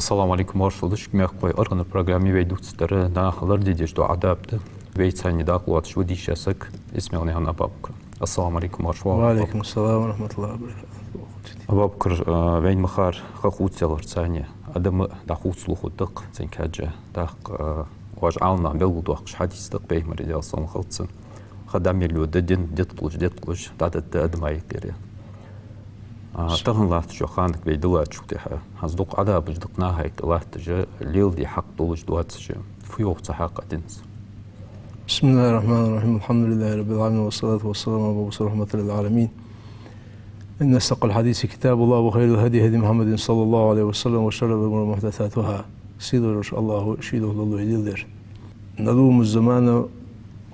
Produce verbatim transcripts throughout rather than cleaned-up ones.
Ассаламу Ӏалайкум, моаршал да шуга, мехкахой. АргӀанара программе вай дувцаш дар наха лораде дезаш дола Ӏазап да. Вайца цхьана дакъа лоацаш ва дийша саг Исмаил-наьна Абабукр. Ассаламу Ӏалайкум, моаршал. Ва Ӏалайкум ассалам ва рахьматуллахӀи ва баракатухӀ. Абабукр, а, вайна ма харра, ха хувцаяларца цхьана адам дӀахувцалу хӀама да-кх, цунга хьежжа, тӀаккха, а, вай Ӏаламнаха белгалдоаккхаш хьадис да-кх Пайхамара, Даьла салам хилда цунна. Ха дӀа мел йода, дин дитт луш, дитт луш, дӀадатта адам а йикъира. А, тахан латтача ханага вай диллачул тӀехьа, хӀанз дукха Ӏазабаш да-кх наха юкъе латташ, леладе хьакъ долаш доацаш, фу йоах цу хьакъа динца? بسم الله الرحمن الرحيم. الحمد لله رب العالمين، والصلاة والسلام على المبعوث رحمة للعالمين. إن أصدق الحديث كتاب الله، وخير الهدي هدي محمد صلى الله عليه وسلم، وشر الأمور محدثاتها. Сийлахь волча АллахӀа ший духьа лелаеш леладер. نلوم الزمان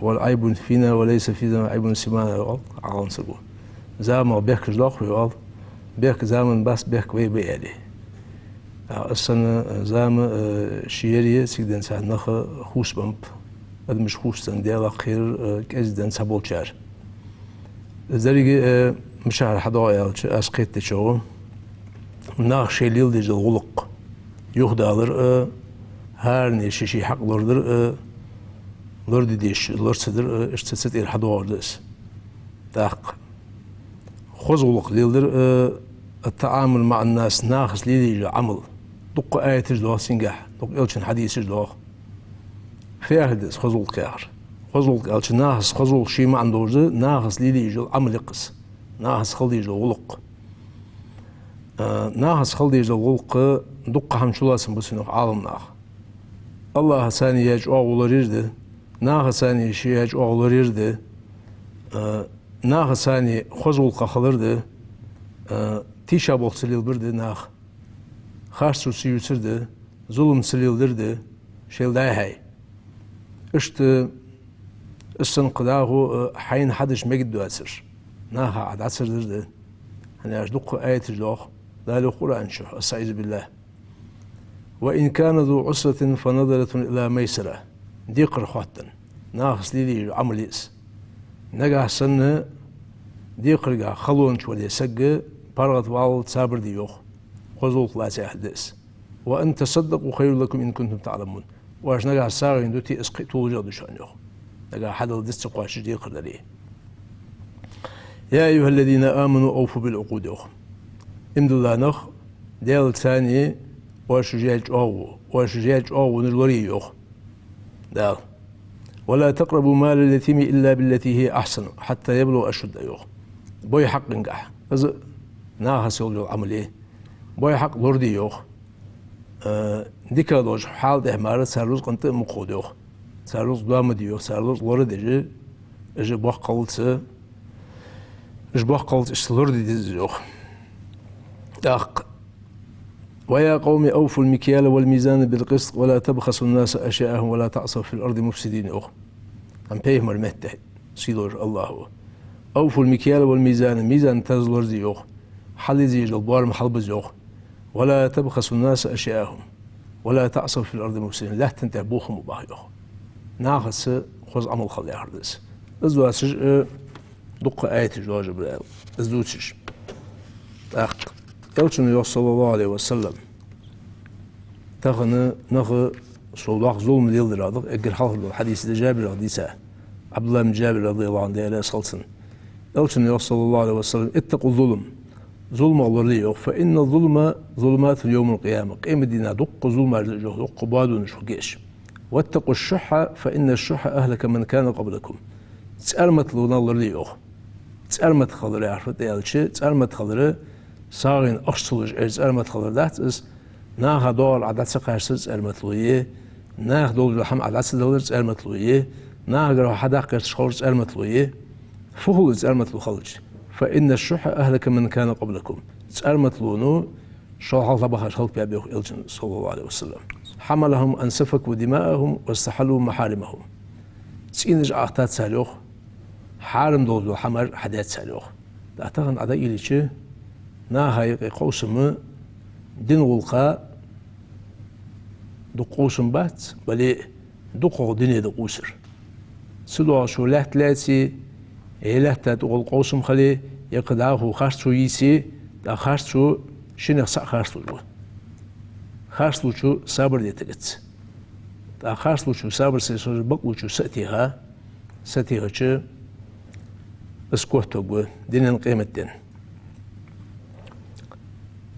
والعيب فينا، وليس في الزمان عيب سوانا, йоах Ӏаламсаго. Заманах бехкаш доах вай, йоах, бехк заман бац, бехк вай ба, аьле. А, из санна зама, э, ше яр, цига денз цхьа нах хувцабеннаб, адамаш хувцаденна, Даьлах кхерар, э, кӀезига денз цхьаболчар. Из деррига, э, мишта хьадоагӀа аьлча, аз кхетадечох, наха шоай леладеш дола гӀулакх юхадалар а, хӀаране ший-ший хьакъ лорадар а, лораде дезача лора ца дар а, иштта цу тӀера хьадоагӀар да из. ТӀаккха хоза гӀулакх леладар а, التعامل مع الناس, нахаца лелаеш йола Ӏамал. Дукха аяташ доагӀа цунгахьа, дукха Элчан хьадисаш доагӀа. Фу яхилга да из хоза гӀулакх яхар? Хоза гӀулакх аьлча, нахаца, хоза гӀулакх ший маӀан долаш да, нахаца лелаеш йола Ӏамал я-кх из. Нахаца хила дезаш дола гӀулакх. А, нахаца хила дезаш дола гӀулакх дукха хӀама чулоацам ба цунах Ӏаламнаха. АллахӀаца цхьана яь чӀоагӀо лораер да, нахаца цхьана ше яь чӀоагӀо лораер да, а, нахаца цхьана хоза гӀулакхах хилар да, а, тийшаболх ца лелабар да наха, харцо ца ювцар да, зулам ца леладар да, шоайла дӀа-хьа. Иштта из санна кхы дӀахо, а, хьайна хьадича мегаргдоацар, наха Ӏа дӀацар дар да. ХӀана аьлча дукха аяташ доагӀа, Дала йоах Къуръан чу, أستعيذ بالله: وإن كان ذو عسرة فنظرة إلى ميسرة. Декхар хоттаденна, нахаца лелаеш йола Ӏамал я из. Нагахьа санна декхаргахьа халонца вале саг, паргӀатвалалца сабар де, йоах. Хоза гӀулакх лаца яхилга да из. وأن تصدقوا خير لكم إن كنتم تعلمون. Оаш нагахьа сагӀийна дите, из кхы а толашагӀа да шоана, йоах. Нагахьа хьадала диц ца кхоачаш декхар дале. يا أيها الذين آمنوا أوفوا بالعقود, йоах. Иман дилла нах, Даьлаца цхьана оаш шоаш яь чӀоагӀо, оаш шоаш яь чӀоагӀонаш лорае, йоах Дала. ولا تقربوا مال اليتيم إلا بالتي هي أحسن حتى يبلغ أشده, йоах. Бой хьакъ, цунгахьа, из нахаца йолаш йола Ӏамал я. Бой хьакъ лораде, йоах. Э, дика долча хьала тӀа мара цар рузкъан тӀа а ма кховда, йоах. Цар рузкъа доа ма де, йоах, цар рузкъа лорадеш, уж боккхалца, уж боккхалца иштта лораде деза, йоах. ТӀаккха: ويا قوم أوفوا المكيال والميزان بالقسط ولا تبخسوا الناس أشياءهم ولا تعثوا في الأرض مفسدين, йоах. ХӀанз Пайхамара метте, сийлахь волча АллахӀа: أوفوا المكيال والميزان, мизан-тераз лораде, йоах. Хьалъеза езаш дола боарам хьалбиза, йоах. ولا تبخسوا الناس أشياءهم ولا تعثوا في الأرض مفسدين. Лаьттан тӀа бохам ма бахьа, йоах. Нахаца хоза Ӏамал хила яхар да из. Из доацаш, э, дукха аяташ доагӀа, Жабраил, из дувцаш. ТӀаккха Элчано йоах, صلى الله عليه وسلم: тахан наха со доккха зулам леладир, йоах, эггара хьалха дола хьадис да Жабираца дийца. Ӏабдуллахь ибн Жабир, رضي الله عنه, Даьла раьза хилва цунна. Элчано йоах, صلى الله عليه وسلم: اتقوا الظلم. Зуламах лорале, йоах. فإن الظلم ظلمات يوم القيامة. Къематдийнахьа дуккха зуламаш да уж, йоах, дуккха боадонаш хургья уж. واتقوا الشح فإن الشح أهلك من كان قبلكم. ЦӀарматалонах лорале, йоах. ЦӀармата хилар яхар фуд аьлча, цӀармата хилар сагӀийна ахча ца луш, Ӏер цӀармата хилар дац из. Наха доагӀар Ӏа дӀа ца кхаьчар цӀарматало я, наха долаш дола хӀама Ӏа дӀа ца далар цӀарматало я, нахагара хьо хьадаккха гӀерташ хилар цӀарматало я. Фу хул из цӀарматало хилча? فإن الشح أهلك من كان قبلكم. ЦӀарматалоно шул хьалха бахараш хӀалакбаьб, йоах Элчано, صلى الله عليه وسلم. حملهم أن سفكوا دماءهم واستحلوا محارمهم. ЦӀийнаш Ӏоахийтад цар, йоах, хьарам долаш дола хӀамаш хьадаьд цар, йоах. ТӀаккха тахан Ӏа дӀаийлача, наха юкъе къовсам дина гӀулакха дукха къовсам бац, бале а дукхагӀа дине да къувсар. Цудухьа шо лаьтта лаьце, е лаьтта тӀагӀолла къовсам хиле, е кхы дӀахо харцо йийце, тӀаккха харцо шиннех цхьаъ харцлуш ва. Харцлучо сабар де тӀакӀац. ТӀаккха харцлучо сабар ца деш, бакълучо са а теха, са техача, из котваргва дунен къематден.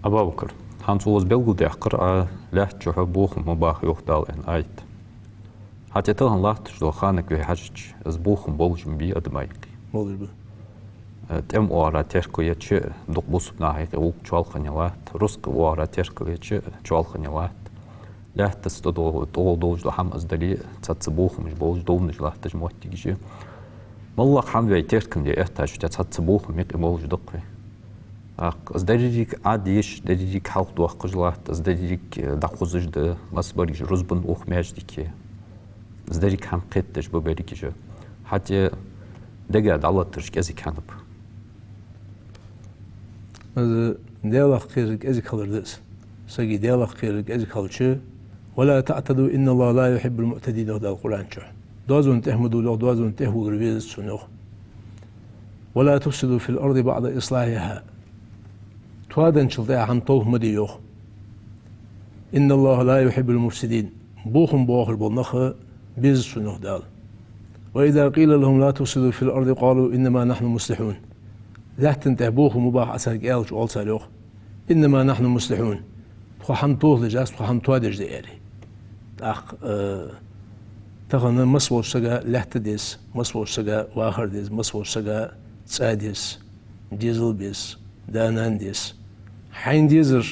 Абу-Бакр, хӀанз цо из белгалдаьккхар, а, лаьтта чухь бохам ма баха йоах Дала аьнна аят. ХӀаьта тахан латташ дола ханага вай хьежача, из бохам болаш ма бий адамий юкъе. Болаш ба. Э, тӀема оагӀора теркал еча, дукха бусалба наха юкъе вокх чоалхане латт, рузкъа оагӀора теркал еча, чоалхане латт. Лаьттаца тӀадола-, тӀагӀолла долаш дола хӀама из дале, цхьацца бохамаш болаш, довнаш латташ моттигаш я. МаллагӀа хӀама вай теркам де эттача, цхьацца бохам юкъе болаш да-кх вай. ТӀаккха из деррига Ӏадеш, деррига хьалхадоаккхаш латт, из деррига, э, дӀахозаш да, массабараш рузбан ух маьждиге. Из деррига хӀама кхетадеш ба берригаш а. ХӀаьта дега дӀалаттараш кӀезига хӀана ба? Из Даьлах кхерар кӀезига хилар да из. Сага Даьлах кхерар кӀезига хилча: «ولا تعتدوا إن الله لا يحب المعتدين», йоах Дала Къуръан чу. Доазон тӀехьа ма дувла, доазон тӀехьа волавар везац сона, йоах. «ولا تفسدوا في الأرض بعد إصلاحها». Тоаденначул тӀехьа хӀама толхаш ма де, йоах. «إن الله لا يحب المفسدين». Бохам боахаш бола нах безац сона, йоах Дала. «وإذا قيل لهم لا تفسدوا في الأرض قالوا إنما نحن مصلحون». Лаьтта тӀа бохам ма баха Ӏа царга аьлча, оал цар, йоах: «إنما نحن مصلحون». Тхо хӀама тохалуш дац, тхо хӀама тоадеш да, аьле. ТӀаккха, э, тахан масса волча сага лаьтта деза, масса волча сага вахар деза, масса волча сага цӀа деза, дезал беза, да-нана деза. Хьайна дезар: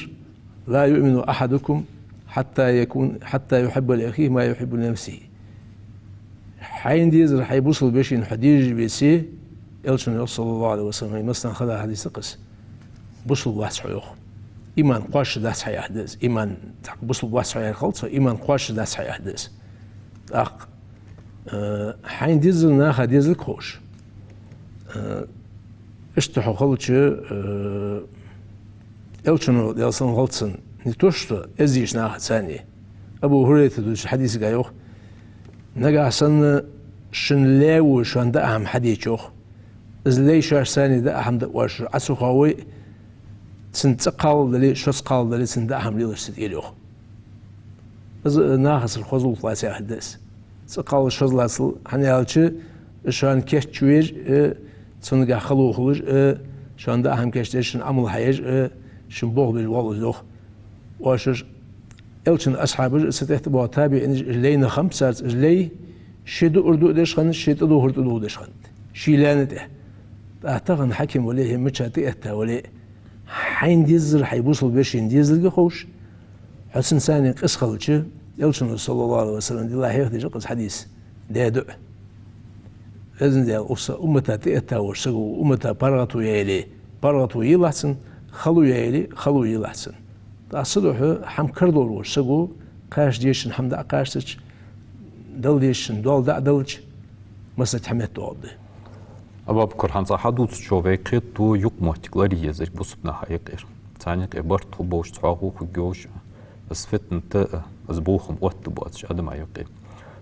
«لا يؤمن أحدكم حتى يكون، حتى يحب لأخيه ما يحب لنفسه». Хьайна дезар хьай бусалба вешийна хьо дезаш беце, Элчано йоах, صلى الله عليه وسلم, массанена хьадиса да-кх из, бусалба вац хьо, йоах. Иман кхоачаш дац хьа яхар да из. Иман, тӀаккха бусалба вац хьо яхар хилац, иман кхоачаш дац хьа яхар да из. ТӀаккха, э, хьайна дезар наха дезалга ховш. Э, иштта хьо хилча, э, Элчано, Даьла салам хилда цунна, не то что эздийча нахаца цхьана. Абу ХӀурайрата дувцача хьадисага йоах: «Нагахьа санна шун лай ва шоана даа хӀама хьадеча, йоах, из лай шоашца цхьана даа хӀама даа оаш Ӏа ца хоавой, цун цӀи кхалла дале, шо цхьа кхалла дале, цун даа хӀама лелаш ца тӀера, йоах». Из нахацара хоза гӀулакх лаца яхар да из. ЦӀи кхалла, шозза лацал, хӀана аьлча, шоана кийчвеш а, цунгахьа хало хулаш а, шоана даа хӀама кийчдеш, шун Ӏамал хьаеш а, шун болх беш воалл из, йоах. Оаш, Элчан асхьабаш а, цу тӀехьа тӀабоагӀа табиӀинаш а, лай нах хиннаб царца, из лай ший дуар дуадеш хиннад, ший тӀадувхар тӀадувхадеш хиннад, ший лайна тӀа. ТӀаккха тахан хьаким вале, хӀе мича тӀаэтта вале, хьайна дезар хьай бусалба вешийна дезалга ховш, хьо цунца цхьана къиза хилча, Элчано, صلى الله عليه وسلم, дилла хьехадеш да-кх из хьадис, даь дуӀа. Везан Даьла, укх са уммата тӀаэтта волча саго, уммата паргӀато яьле, паргӀато елахь цунна, хало яьле, хало елахь цунна. ТӀаккха цудухьа хӀама карадовр волча саго кхаьча дезачун хӀама дӀакхачийтача, дала дезачун доал дӀаделча, массаза хӀама меттадоагӀаргда. Абу-Бакр, хӀанз цхьа хьадувцачох вай кхетаду юкъ-моттиг ларъе езарг бусалба наха юкъера. Царна юкъе барт хургболаш, цхьоагӀо хургйолаш, из фитнат а, из бохам оттаргбоацаш адамий юкъе.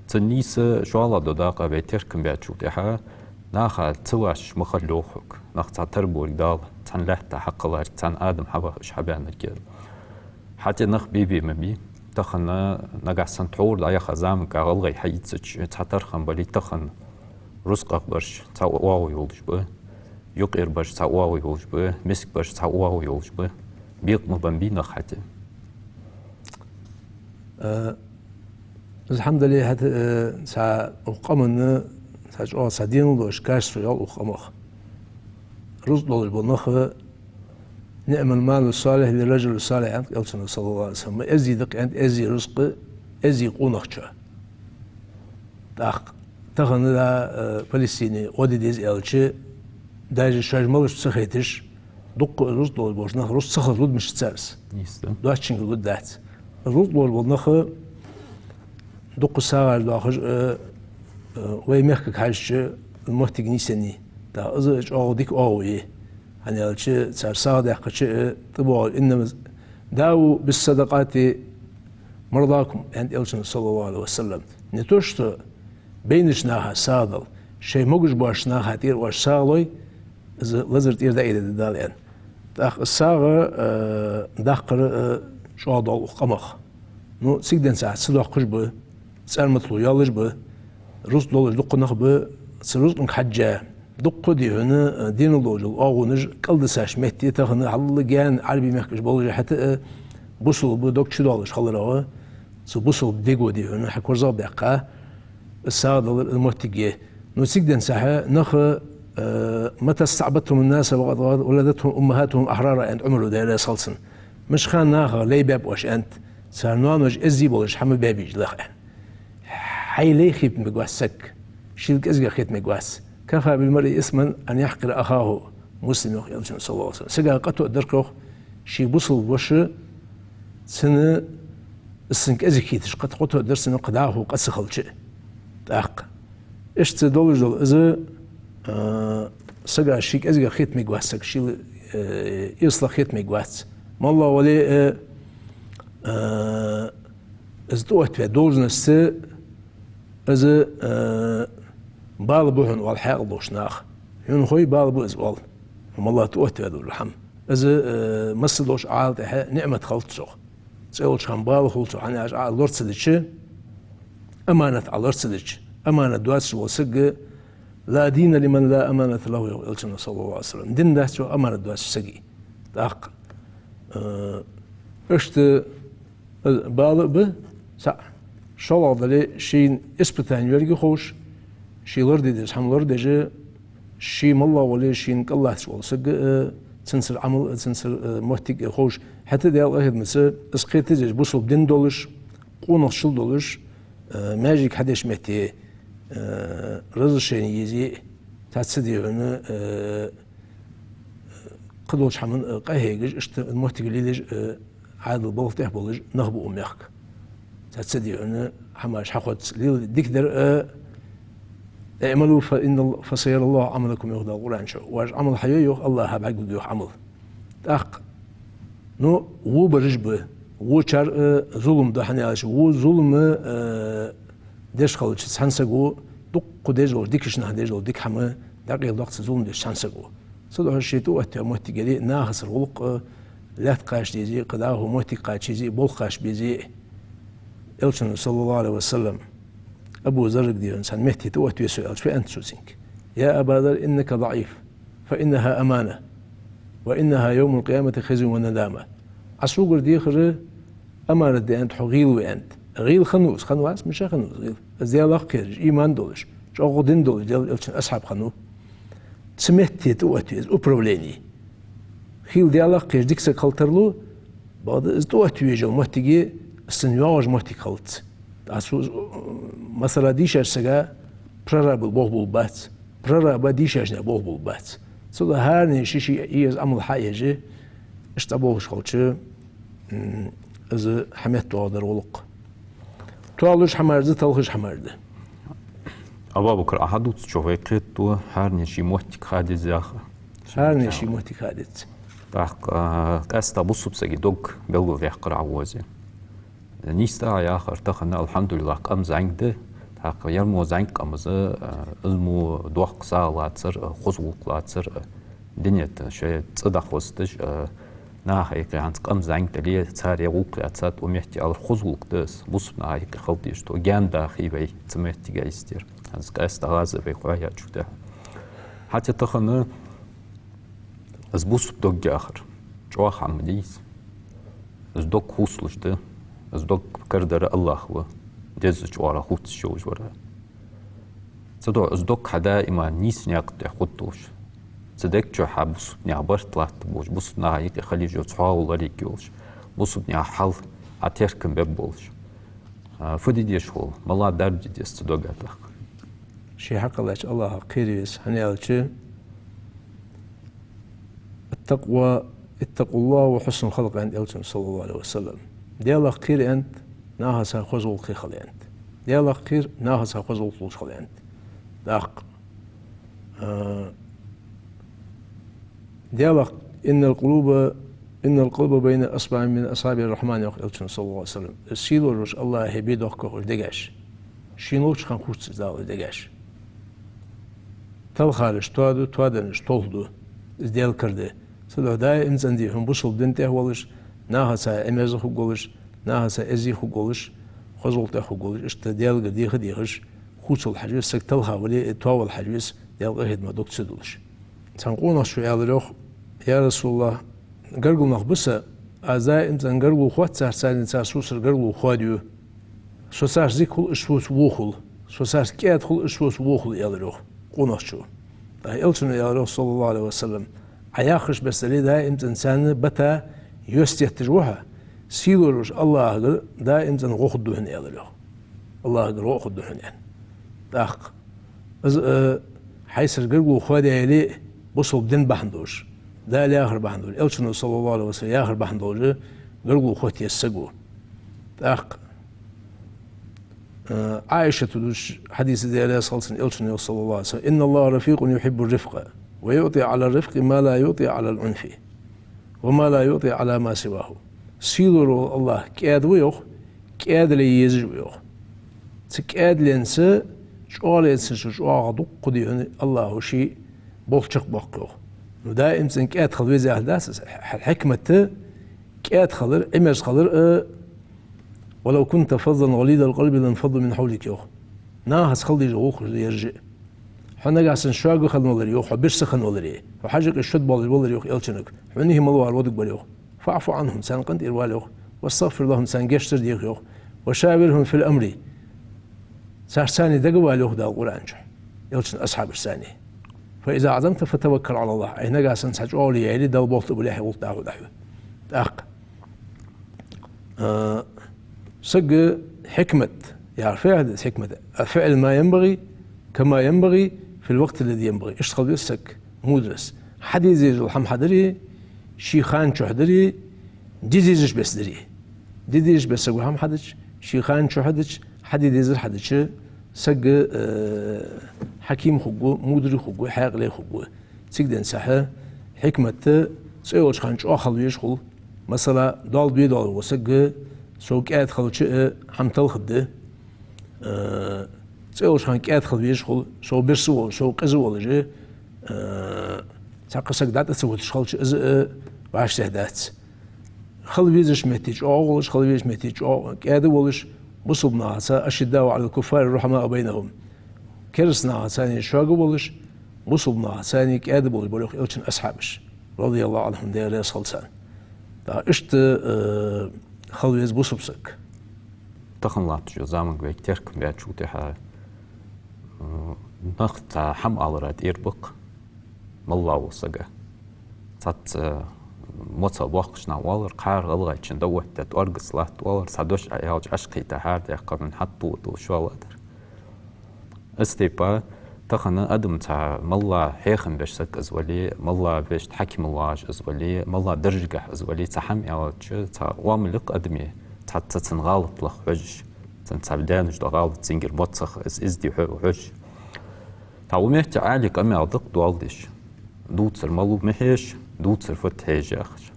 Цун нийса шоллагӀа дола дакъа вай теркам баьчул тӀехьагӀа, наха ца вӀашагӀ ма хила, йоах хьога. Нах цхьатарра болга Дала, цхьан лаьтта хьакхелларг, цхьан адам хьаваха уж хьабаьннарг. ХӀаьта нах бе-бе ма бий. Тахан, нагахьа санна тхьовра дӀаяха заманга гӀалгӀай хьаийцача, цхьатарра хинна бале, тахан рузкъах бараш цхьа оагӀув йолаш ба, юкъера бараш цхьа оагӀув йолаш ба, миска бараш цхьа оагӀув йолаш ба. Бекъа ма баьннабий нах хӀаьта? Э, из хӀама дале, хӀаьта, э, цхьа укх къаман, цхьа чӀоагӀа цхьа денал долаш качество я укх къамах. Рузкъа долаш бола нах, «نعم المال الصالح للرجل الصالح», аьннад Элчано, صلى الله عليه وسلم. Эздий да-кх, аьннад, эздий рузкъа эздий къонахчоа. ТӀаккха тахан, да, э, Палестине гӀо де деза аьлча, даже шоаш малашта ца хайташ, дукха рузкъа долаш болча наха рузкъа ца хилча лургда мишта цар из? Нийса да. Доацачунга лургдац. Рузкъа долаш бола нах дукха сагӀаш доахаш, э, э, вай мехкага хьежача, моттиг нийсъеннай. ТӀаккха из чӀоагӀа дика оагӀув я. ХӀана аьлча, цар сагӀа даьккхача, э, тӀабоагӀа иннамаз: «داووا بالصدقة مرضاكم», аьннад Элчано, صلى الله عليه وسلم. Не то что байнача наха сагӀа дала, шоай могаш боацача наха тӀера оаш сагӀа лой, из лазар тӀера дӀаайдергда Дала, аьнна. ТӀаккха сагӀа, э, даккхар, э, чӀоагӀа доагӀа укх къамах. Ну, цига денз цхьа ца доаккхаш ба, цӀарматал йоалаш ба, рузкъа долаш дукха нах ба, цу рузкъага хьежжа, дукха дий хьона, э, динал долаш дола оагӀонаш кӀалдисаш метте тахан хьалла гаьна Ӏарбий мехкаш болаш хӀаьта а, э, бусалба дог чудоалаш хиларах, цу бусалба дего дий хьона хьакорзагӀбаьккха, из сагӀа далар из моттиг я. Ну, цига денз цхьа нах, э, «متى استعبدتم الناس وقد ولدتهم أمهاتهم أحرارا», аьннад Ӏумара, Даьла раьза хилва цунна. Мишта хана наха лай баьб оаш, аьннад, цар ноанош эздий болаш хьа ма баьбий уж лаха, аьнна. Хьай лай хетамег вац саг, шийла кӀезигагӀа хетамег вац. «كفى بالمرء إثما أن يحقر أخاه المسلم», йоах Элчано, саллаллахӀу Ӏалайхи ва саллам. Сага къа тоъаргдар-кх, йоах, ший бусалба воша цунна, из цунна кӀезига хеташ, къа, къа тоъаргдар цунна, кхы дӀахо къа ца хилча а. ТӀаккха иштта долаш дола из, а, сага ший кӀезигагӀа хетамег вац саг, шийла, э, эсалагӀа хетамег вац. МоллагӀа вале а, э, из тӀаоттаваь должностьца, из, э, бала ба хьона оал хьаькъал долча наха. Хьона хой, бала ба из оал. МоллагӀа тӀаоттаваь дола хӀама. Из, э, массадолча Ӏалам тӀехьа ниӀмат хилац цох. ЦӀи йолча хана бала хул цох, хӀана аьлча Ӏа лора ца дича, аманат Ӏа лора ца дича, аманат доацаш вола саг, «لا دين لمن لا أمانة له», йоах Элчано, саллаллахӀу Ӏалайхи ва саллам. Ди дац, йоах, аманат доацача сага. ТӀаккха, э, иштта, э, бала а ба, цхьаъ, шоллагӀа дале, шийна испытани верг а ховш, ше лораде деза хӀама лорадеш, ше моллагӀа вале, шийна кӀал латташ вола саг, э, цунцара Ӏамал, э, цунцара, э, моттиг, э, ховш. ХӀаьта а Даьла къахетамца, из кхетаде деза бусалба ди долаш, къонахчал долаш, э, маьждиг хьадеш метте, э, разрешени е еза, цхьацца дий хьона, э, кхыдолча хӀаман, э, къахьегаш, иштта моттиг лелаеш, э, Ӏаьдала балха тӀа болаш нах ба укх мехка. Цхьацца дий хьона хӀамаш хьахоз, лела дикадар, э, «اعملوا فإن ال-، فسيرى الله عملكم», йоах Дала Къуръан чу. Оаш Ӏамал хьае, йоах, АллахӀа бӀаргагургда, йоах, Ӏамал. ТӀаккха, ну, во бараш ба, вочар, э, зулам да, хӀана аьлча, во зулам, э, деш хилча цхьан саго, дукха деш дола дикача наха деш дола дика хӀама дӀакъайладоаккх цу зулам деча цхьан саго. Цудухьа ше тӀаоттаваь моттиг яле а, нахацара гӀулакх, э, лаьтта кхача дезе, кхы дӀахо моттиг кхача езе, болх кхача безе. Элчано, саллаллахӀу Ӏалайхи ва саллам, Абу Заррага дийна цхьан метте тӀаоттаве со аьлча, фу аьннад цо цунга: «يا أبا ذر إنك ضعيف، فإنها أمانة، وإنها يوم القيامة خزي وندامة». Ӏа согара дехар аманат да, аьннад, хьо гӀийла ва, аьннад. ГӀийла хиннав из? Хиннавац, мишта хиннав из гӀийла? Из Даьлах кхераш, иман долаш, чӀоагӀа дин долаш, Даьла Элчан асхьаб хиннав. Цу метте тӀаоттаве из, управлени. Хийла Даьлах кхераш дика саг хила тарлу, бакъда из тӀаоттавеш йола моттиге, из цунна йоагӀаш моттиг хилац. ТӀаккха цо, масала, дийшача сага прораба болх болабац, прораба дийшача наха болх болабац. Цудухьа хӀаране ший-ший еза Ӏамал хьаеш, иштта болхаш хилча, м, из хьаметтадоагӀаргдар гӀулакх. Тоалуш хӀамаш да, талхаш хӀамаш да. Абу-Бакр, Ӏа хьадувцачох вайна кхетаду, хӀаране ший моттиг ха деза яха. ХӀаране ший моттиг ха деза. ТӀаккха, а, къаьстта бусалба сага дог белгалдаьккхар Ӏа возе. Нийса да Ӏа яхар, тахан, алхьамдулиллахӀ, къам зӀамига да. ТӀаккха ер мо зӀамига къам из, а, из мо доккха сагӀа лацар, а, хоза гӀулакх лацар, а, дунен тӀа шоай цӀи дӀахоздеш, а, наха юкъе хӀанз къам зӀамига дале, цар ер гӀулакх яцар, укх метте алар хоза гӀулакх да из, бусалба наха юкъе хила дезаш да, гаьна дахе вай цу моттиге йистера. ХӀанз къаьстта гӀаза вай кхоачача тӀехьа. ХӀаьта тахан из бусалба дог яхар чӀоагӀа хӀама дий из. Из дог хувцалуш да, из дог карадар АллахӀ ва, дезача оагӀорахьа хувцаш йолаш вар. Цудухьа из дог хьа даим нийса наькъа тӀа хургдолаш, цу дега чу хьа бусалба наьха барт латтаргболаш, бусалба наха юкъе хила езаш йола цхьоагӀо лораергйолаш, бусалба наьха хьал хьа теркам бергболаш. А, фу де деза хьо, малагӀа дарба де деза цу дога тӀаккха? Ше хьакъ лаьча АллахӀах кхера веза, хӀана аьлча, «التقوى، اتقوا الله وحسنوا الخلق», аьннад Элчано, саллаллахӀу Ӏалайхи ва саллам. Даьлах кхера, аьннад, нахаца хоза гӀулакхе хила, аьннад. Даьлах кхера, нахаца хоза гӀулакх луш хила, аьннад. ТӀаккха, а, Даьлах, «إن القلوب، إن القلب بين أصبع من أصابع الرحمن», йоах Элчано, саллаллахӀу Ӏалайхи ва саллам. Сийле волча АллахӀа бе доахк, йоах, уж дегаш. Шийна ловча хана хувц из Дала уж дегаш. Талхараш тоаду, тоадараш толхаду. Из Даьла кара да. Цудухьа даим цӀенде хьона бусалба дина тӀа волаш, нахаца Ӏимерза хургволаш, Нахаца эздий хургволаш, хозал тӀехьа хургволаш, иштта Даьлагара деха дехаш, хувцал хьажа веза, саг талха вале а, тоавала хьажа веза, Даьла къахетама дог ца дуллаш. Цхьан къонахчо аьлар йоах: «Я РасулаллахӀ, гаргара нах ба са, аз даим цӀена гаргало хоатт царца, царца сона гаргало хоадаю. Со царца дика хул, уж соца во хул. Со царца кӀаьда хул, уж соца во хул», — аьлар йоах къонахчо. ТӀаккха Элчано аьлар йоах, саллаллахӀу Ӏалайхи ва саллам: «Хьа яххаш беса дале, даим цӀена царна бата йост етташ ва хьо. Сийле волча АллахӀагара даим цӀена гӀо хургда хьона», — аьлар йоах. АллахӀагара гӀо хургда хьона, аьнна. ТӀаккха из, э, хьайсара гаргало хоадаяле а, бусалба дина бахьан долаш, Дала яхар бахьан долаш, Элчано, саллаллахӀу Ӏалайхи ва саллам, яхар бахьан долаш, гаргало хоатта еза саго. ТӀаккха, э, Ӏайшата дувцача хьадиса, Даьла раьза хилва цунна, Элчано йоах, саллаллахӀу Ӏалайхи ва саллам: «إن الله رفيق يحب الرفق ويعطي على الرفق ما لا يعطي على العنف وما لا يعطي على ما سواه». Сийле вола АллахӀ кӀаьда ва йоах, кӀаьдале езаш ва йоах. Цу кӀаьдаленца, чӀоагӀаленца чӀоагӀа дукха да хьона АллахӀа ший болх чакхбоаккх йоах. Ну, даим цӀена кӀаьда хила веза яхилга дац из. Хьа-, хьикмат кӀаьда хилар, Ӏимерза хилар, э, «ولو كنت فظا غليظ القلب لانفضوا من حولك», йоах. Нахаца хила дезаш гӀулакхаш да ераш а. Хьо нагахьа санна шога хинна валаре, йоах, хьо бирса хинна валаре, хьо хьажкъе шод болаш валаре, йоах Элчанга, хьона хӀама мел вар во дагабар, йоах. «فاعف عنهم», царна къинтӀера вала, йоах. «واستغفر لهم», царна гешт дар деха, йоах. «وشاورهم في الأمر», царца цхьана дагавала, йоах Дала Къуръан чу Элчан асхьабашца цхьана. «فإذا عزمت فتوكل على الله». Ай нагахьа санна цхьа чӀоагӀо яьле, Далла болх тӀабиле, хьай гӀулакх дӀахо дӀахьу. ТӀаккха, а, сага хьикмат, яхар фу яхилга да из хьикмат: «الفعل ما ينبغي كما ينبغي في الوقت الذي ينبغي». Иштта хила веза саг, мудрость. Хьаде дезаш дола хӀама хьадаре, ший хана чухь даре, де дезача беса даре. Де дезача беса саго хӀама хьадича, ший хана чухь дича, хьаде дезар хьадича, саг, э, хьаким хургва, мудрый хургва, хьаькъале хургва. Цига денз цхьа хьикмат, цӀи йолча хана чӀоагӀа хила везаш хул. Масала, доал де доаллаш вола саг, сов кӀаьда хилча а, хӀама талхаргда. Э, цӀи йолча хана кӀаьда хила везаш хул, сов бирса волаш, сов къиза волаш, э, цхьаккха саг дӀатӀа ца вуташ хилча, из а вӀаштӀехьа дац. Хила везача метте чӀоагӀа волаш, хила везача метте чӀоагӀа кӀаьда волаш, бусалба нахаца: «أشداء على الكفار رحماء بينهم». Кераста нахаца цхьана шога волаш, бусалба нахаца цхьана кӀаьда болаш бар, йоах, Элчан асхьабаш, رضي الله عنهم, Даьла раьза хилва царна. ТӀаккха иштта, э, хила веза бусалба саг. Тахан латтача заман вайга теркам баьчул тӀехьагӀа, м, нах цхьа хӀама алара тӀера ба-кх моллагӀа волча сага. Цхьацца моцал боаккхаш нах оалар, кхар гӀалгӀайчен дӀаоттадаь, тӀоаргаца латт оалар, цхьа дош Ӏа аьлча, Ӏаш кхийтта хьаьрда яьккха, хӀанз хьатӀадоагӀа дола шо латар. Из тайпара тахан адам цхьа молла хьехам беш саг из вале, молла вешта хьакимал вагӀаш из вале, молла даржагахьа из вале, цхьа хӀама аьлча, цхьа оамал я-кх адама, цхьацца цун гӀалат лаха хьожаш, цун цхьа даьннача дола гӀалат, цунгара моцах из, из де хьо-, хьожаш. ТӀаккха укх метте Ӏаьлий къамаьл да-кх доал деш: дувцар малув ма хьежа, дувцар фуд хьежа, яхаш.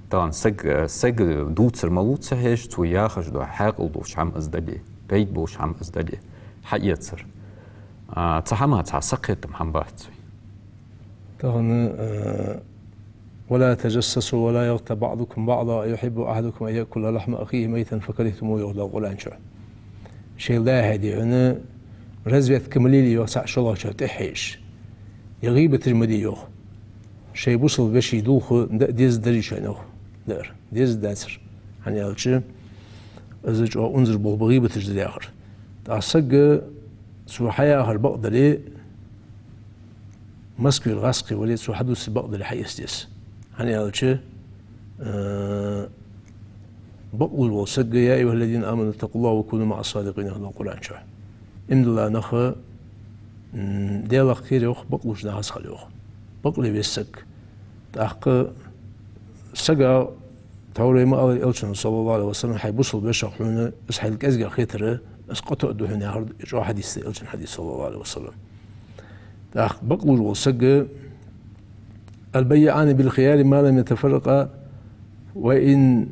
Тахан саг, саг дувцар малув ца хьежа, цо яхаш дола хьаькъал долаш хӀама из дале, пайда болаш хӀама из дале, хьаэцар. А, цу хӀаман цхьа сакхетам хӀама бац вай. Тахан, э, «ولا تجسسوا ولا يغتب بعضكم بعضا أيحب أحدكم أن يأكل لحم أخيه ميتا فكرهتموه», йоах Дала Къуръан чу. Шоайла дӀа-хьа де хьона разведка ма лелае, йоах, цхьа шоллагӀчоа тӀехьа хьежаш. Е гӀийбаташ ма де, йоах. Шоай бусалба веший дулх даа дезаргдарий шоана, йоах. Даар дезаргдацар. ХӀана аьлча, из чӀоагӀа унзара болх ба гӀийбаташ дар яхар. ТӀаккха сага цо хьаяхар бакъ дале, Москвера гӀазкхи вале, цо хьадувцар бакъ дале, хьаэца деза. ХӀана аьлча, э, бакълуш вола саг: «يا أيها الذين آمنوا اتقوا الله وكونوا مع الصادقين», йоах Дала Къуръан чу. Иман дилла нах, м, Даьлах кхера, йоах, бакълувча нахаца хила, йоах. Бакъле веза саг. ТӀаккха сага тхьовра ма аллара Элчано, саллаллахӀу Ӏалайхи ва саллам, хьай бусалба вешийх хьона, из хьайна кӀезигагӀа хетар, из къа тоъаргда хьона, яхар чӀоагӀа хьадис да Элчан хьадис, саллаллахӀу Ӏалайхи ва саллам. ТӀаккха бакълуш вола саг: «البيعان بالخيار ما لم يتفرقا وإن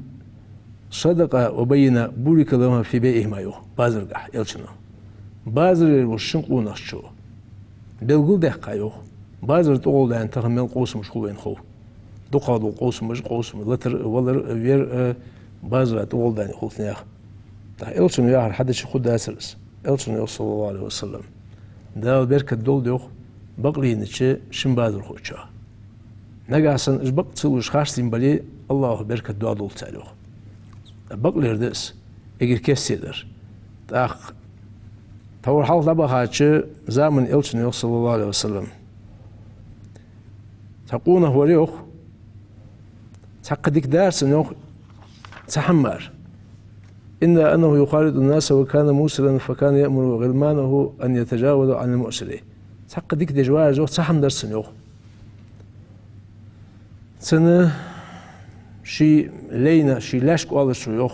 صدقا وبينا بورك لهما في بيعهما», йоах базаргахьа Элчано. Базарера волча шин къонахчо белгалдаьккха, йоах, базар тӀагӀолла даьнна тахан мел къовсамаш хул вайна хов. ДукхагӀа дола къовсамаш, къовсам, латар а, валар а, вер а, базара тӀагӀолла даьнна хул цу наьха. ТӀаккха Элчано яхар хьадича хургдацар из. Элчано йоах, саллаллахӀу Ӏалайхи ва саллам: «Дала беркат долда, йоах, бакълийннача шин базархочоа. Нагахьа санна уж бакъ ца луш харцденна бале, АллахӀа беркат доадолда цар», йоах. Бакълер да из, эггара кестта дар. ТӀаккха тховра хьалха дӀабахача заман Элчано йоах, саллаллахӀу Ӏалайхи ва саллам, цхьа къонах вар, йоах, цхьаккха дика дар цунна, йоах, цхьа хӀама мара. «إلا أنه يخالط الناس وكان موسرا فكان يأمر غلمانه أن يتجاوزوا عن المعسر». Цхьаккха дика деш вар из, йоах, цхьа хӀама дар цунна, йоах. Цунна ший лайна, ший лаьшка оалаш цо, йоах,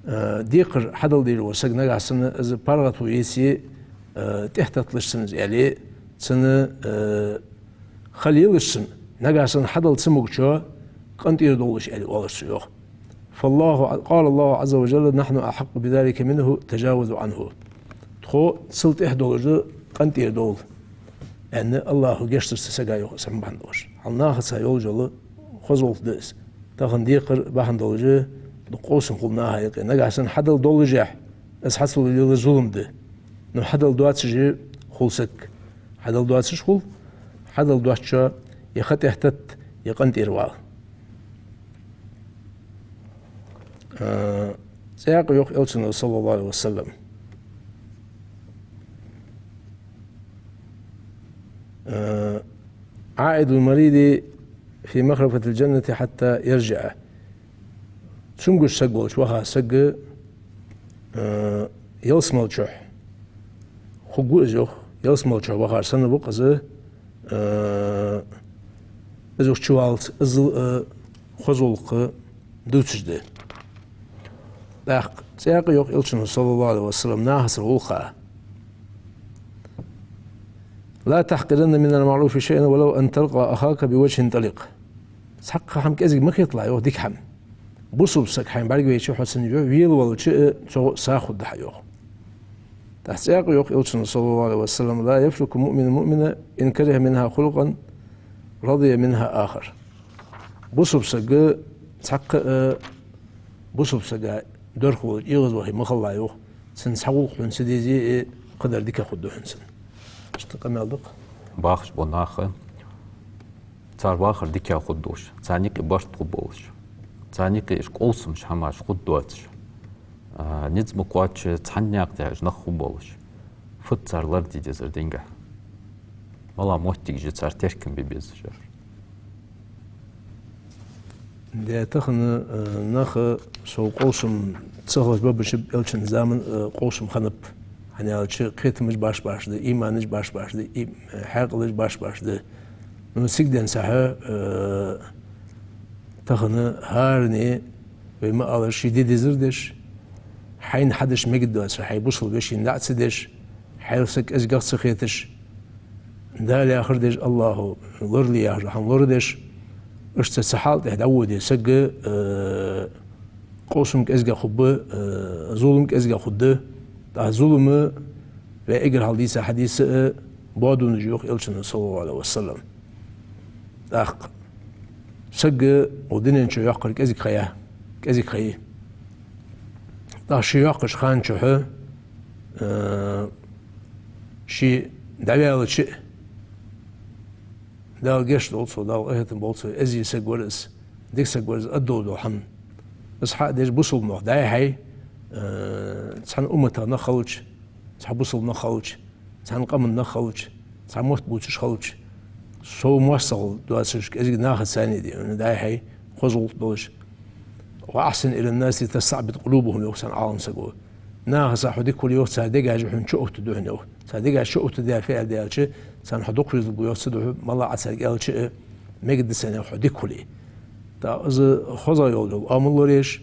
э, декхар хьадала дезаш вола саг нагахьа санна из паргӀато еце, э, тӀехьатетталаш цунна из аьле, цунна, э, хала елаш цунна, нагахьа санна хьадала ца могачоа къинтӀера довлалаш аьле оалаш цо, йоах. «فالله، قال الله عز وجل: نحن أحق بذلك منه، تجاوزوا عنه». Тхо цул тӀехьа долаш да къинтӀера довла, аьнна, АллахӀа гешт даьд цу сага, йоах, из хӀама бахьан долаш. Хьал нахаца йолаш йола хоза гӀулакх да из. Тахан декхар бахьан долаш дукха къовсам хул наха юкъе. Нагахьа санна хьадала довлалехь, из хьацул лела зулам да. Но хьадала доацаш хул саг. Хьадала доацаш хул, хьадала доацачоа е ха тӀехьатетта, е къинтӀера вала. Э, цӀаькха йоах Элчано, саллаллахӀу Ӏалайхи ва саллам: э, «عائد المريض في مخرفة الجنة حتى يرجع». Цамогаш саг волча ваха саг, э, ялсмала чу хургва из, йоах, ялсмала чу вахар санна ва-кх из, э, из чуваллалца, из, э, хоза гӀулакх дувцаш да. ТӀаккха цӀаькха йоах Элчано, саллаллахӀу Ӏалайхи ва саллам, нахацара гӀулакха: «لا تحقرن من المعروف شيئا ولو أن تلقى أخاك بوجه طليق». Цхьаккха хӀама кӀезига ма хеталахь, йоах, дика хӀама. Бусалба саг хьайна бӀаргавайча, хьо цунна ве-, велавалча, э, цох сагӀа хургда хьа, йоах. ТӀаккха цӀаькха йоах Элчано, саллаллахӀу Ӏалайхи ва саллам: «لا يفرق مؤمن مؤمنا إن كره منها خلقا رضي منها آخر». Бусалба саг цхьаккха, э, бусалба сага дорхволаш эгӀазвахе ма хилалахь, йоах, цун цхьа гӀулакх хьона ца дезе, э, кхыдар дика хургда хьона цун. Иштта къамаьл да-кх. Бахаш бола нах, цар вахар дика хургдолаш, царна юкъе барт хургболаш, царна юкъе уж къовсамаш, хӀамаш хургдоацаш, а, низ ма кхоачча, цхьан наькъа тӀа уж нах хургболаш, фуд цар лораде дезар динга? МалагӀа моттигаш я цар теркам бе безаш? Де, тахан, э, нах, э, сов къовсам ца хилча ба-, башиб Элчан заман, э, къовсам хиннаб. ХӀана аьлча, кхетамаш башха-башха да, иманаш башха-башха да, и-, э, хьаькъалаш башха-башха да. Ну, цига денз сахьа, э, тахан хӀаране, вай ма аллара, ший де дезар деш, хьайна хьадеш мегаргдоацаш, хьай бусалба вешийна дӀа а ца деш, хьайл саг кӀезигагӀа ца хеташ, Дала яхар деш, АллахӀа лорале яхаш хӀама лорадеш, иштта цу хьала тӀа дӀаводе саг, э, къовсам кӀезигагӀа хургба, э, зулам кӀезигагӀа хургда. ТӀаккха зулам, вай эггара хьалха дийца хьадис а, боадонаш я, йоах Элчано, саллаллахӀу Ӏалайхи ва саллам. ТӀаккха саг укх дунен чу йоаккхар кӀезига ха я, кӀезига ха я. ТӀаккха ше йоаккхача хана чухь, э, ше дӀаваьлча а, Дала гешт долда цунна, Дала къахетам болба цунна, эздий саг вар из, дика саг вар из, аргдолаш дола хӀама. Из хьа а деш, бусалба нах дӀа-хьа, э, цхьан умматах нах хилча, цхьа бусалба нах хилча, цхьан къаман нах хилча, цхьа мотт бувцаш хилча, сов моастагӀал доацаш кӀезига нахаца царна де, дӀа-хьа хоза гӀулакх долаш. «وأحسن إلى الناس تستعبد قلوبهم», йоах цхьан Ӏалам саго. Нахаца хьо дика хуле, йоах, цар дегаш хьона чу оттаргда хьона, йоах. Цар дегаш чу оттаргда фу аьлча, царна хьо дукха везалургва, йоах, цудухьа, мала а царга аьлча а, мегаргда царна, йоах, хьо дика хуле. ТӀаккха из хозагӀа йола, йола оамал лораеш,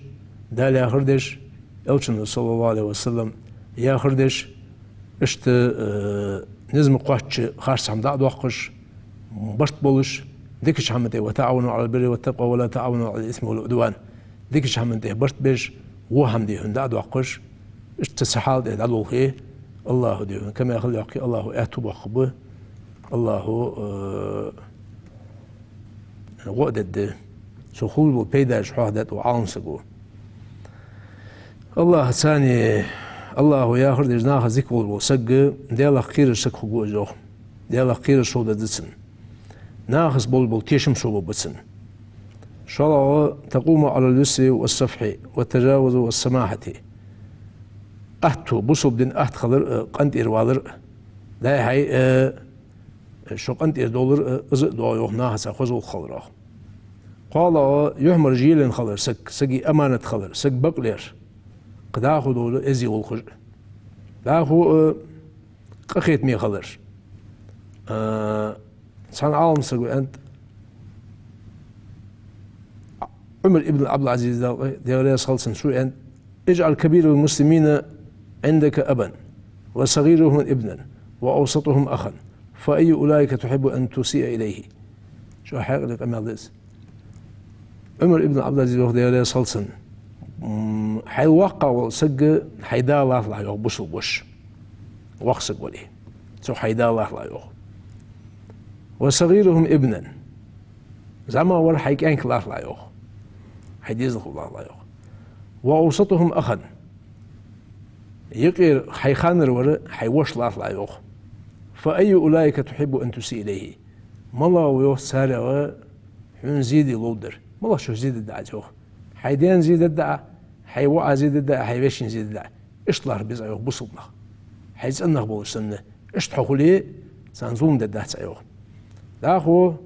Дала яхар деш, Элчано, саллаллахӀу Ӏалайхи ва саллам, яхар деш, иштта, э, низ ма кхоачча, харц хӀама дӀа а доаккхаш, барт болаш, дикача хӀаман тӀа: «وتعاونوا على البر والتقوى ولا تعاونوا على الإثم والعدوان». Дикача хӀаман тӀа барт беш, во хӀама де хьона дӀа а доаккхаш, иштта цу хьала тӀа дӀадолхе, АллахӀа де хьона камаьл хила йоаккхе, АллахӀа аьттув боаккхаргба, АллахӀа, э, гӀо а дергда. Цу хулаш бола пайдаш хьоахадаьд укх Ӏалам саго. АллахӀаца, АллахӀо яхар деш, нахаца дика волаш вола саг Даьлах кхераш саг хургва из, йоах. Даьлах кхераш совдаргда цунна. Нахаца болаш бола тешам совбаргба цунна. ШоллагӀа: تقوم على اليسر والسفح والتجاوز والسماحة. Атто, бусалба дина атта хилар а, къинтӀера валар а. Даьй хьай, э, шо къинтӀера довлар а, из а доагӀа, йоах, нахаца хоза гӀулакх хиларах. КхоалагӀа: юхьмаржа елена хилар саг, сага аманат хилар, саг бакълер. Кхы дӀахо дола эздий гӀулакхаш а. ДӀахо, э, къахетаме хилар. А, цхьан Ӏалам саго аьннад, Ӏумар ибн Ӏабдул-Ӏазиз, Даьла раьза хилва цунна, цо аьннад: اجعل كبير المسلمين عندك أبا، وصغيرهم ابنا، وأوسطهم أخا، فأي أولئك تحب أن تسيء إليه؟ Чу хьаькъале къамаьл да из. Ӏумар ибн Ӏабдул-Ӏазиз йоах, Даьла раьза хилва цунна, м, хьай воккхагӀа вола саг хьай да латталахь, йоах, бусалба воша. Воккха саг вале, цо хьай да латталахь, йоах. وصغيرهم ابنا. ЗӀамагӀа вар хьай кӀаьнк латталахь, йоах. Хьай дезалхо латталахь, йоах. وأوسطهم أخا. Юкъера хьай ханара вар хьай воша латталахь, йоах. فأي أولئك تحب أن تسيء إليه؟ МалагӀа ва, йоах, царех хьона зе де ловш дар? МалагӀчох зе дергда Ӏа, йоах? Хьай даьна зе дергда Ӏа, хьай воӀа зе дергда Ӏа, хьай вешийна зе дергда Ӏа? Иштта лархӀа беза Ӏа, йоах, бусалба нах. Хьай цӀен нах болаш санна, иштта хьо хуле, царна зулам дергдац Ӏа, йоах. ДӀахо,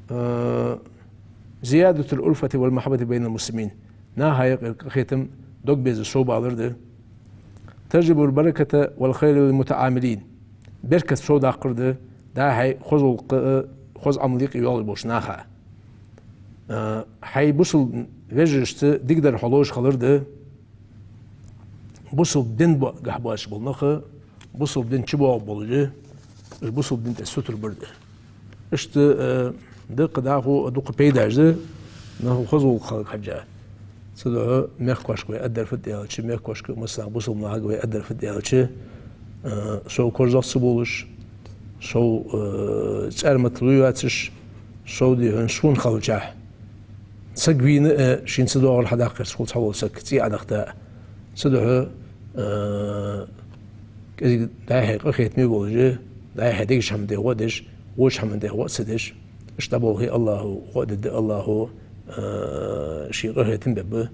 э, زيادة الألفة والمحبة بين المسلمين. Наха юкъера къахетам, дог безам совбалар да. تجلب البركة والخير للمتعاملين. Беркат совдаккхар да, даьй хьай хоза гӀулакх а, хоза Ӏамал юкъе йоалаш болча наха. А, хьай бусалба вежарашца дикадар хьо ловш хилар да. Бусалба дина бо-, гахь боацаш бола нах, бусалба дина чубоагӀаш болаш, уж бусалба дина тӀа сутара бар да. Иштта, э, да-кх дӀахо дукха пайдаш да, наха хоза гӀулакх хиларга хьежжа. Цудухьа мехкашка вай аргдар фуд аьлча, мехкашка, массанахьа бусалба нахага вай аргдар фуд аьлча, э, сов корзагӀа ца болаш, сов, э, цӀармата лу йоацаш, сов, дий хьона, сона хилча, саг вийна а, шийна ца доагӀар хьадаккха гӀерташ хул цхьавола саг, цӀий Ӏодахийта а. Цудухьа, э, кӀезига даьй хьай къахетаме болаш, даьй хьай дегаш хӀаман тӀа гӀо а деш, воча хӀаман тӀа гӀо а ца деш, иштта болхе АллахӀо гӀо а дергда, АллахӀо, э, ший къахетам бергба,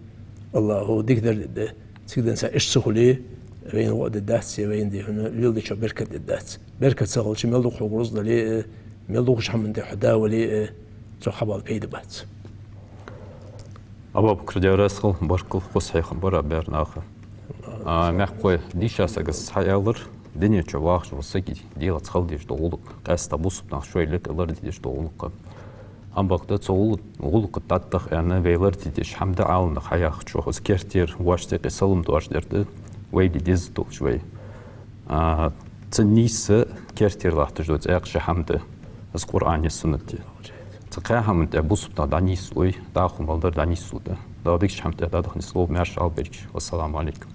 АллахӀо дикадар дергда. Цига денз иштта ца хуле, вайна гӀо а дергдац, е вайна, дий хьона, леладечох беркат дергдац. Беркат ца хилча, мел дукха хьога рузкъа дале а, мел дукхача хӀаман тӀа хьо да вале а, цох хьабоала пайда бац. Абу-Бакр, Даьла раьза хилва, баркал, хоза хьехам бар Ӏа баьр наха. А, мехкахой, дийша сагас хьааьлар, дунен чу вахаш вола саг, Даьлаца хила дезаш дола гӀулакх, къаьстта бусалба наха шоай лерг лораде дезаш дола гӀулакх. Ам бакъда цу гӀул-, гӀулакха тӀатах аьнна вай лораде дезаш хӀама да Ӏаламнаха хьаяхачох, из керттера воашта юкъе салам доаржадар да, вай де деза долаш вай. А, цун нийса керттера латташ дола цхьаькха ши хӀама да, из Къуръани суннати. Цу кхаь хӀаман тӀа бусалба нах дӀанийслой, дӀахо мел дар дӀанийслу да. Дала дикача хӀаман тӀа дӀадахнийслу, маьрша Ӏалберг. Вассаламу Ӏалайкум.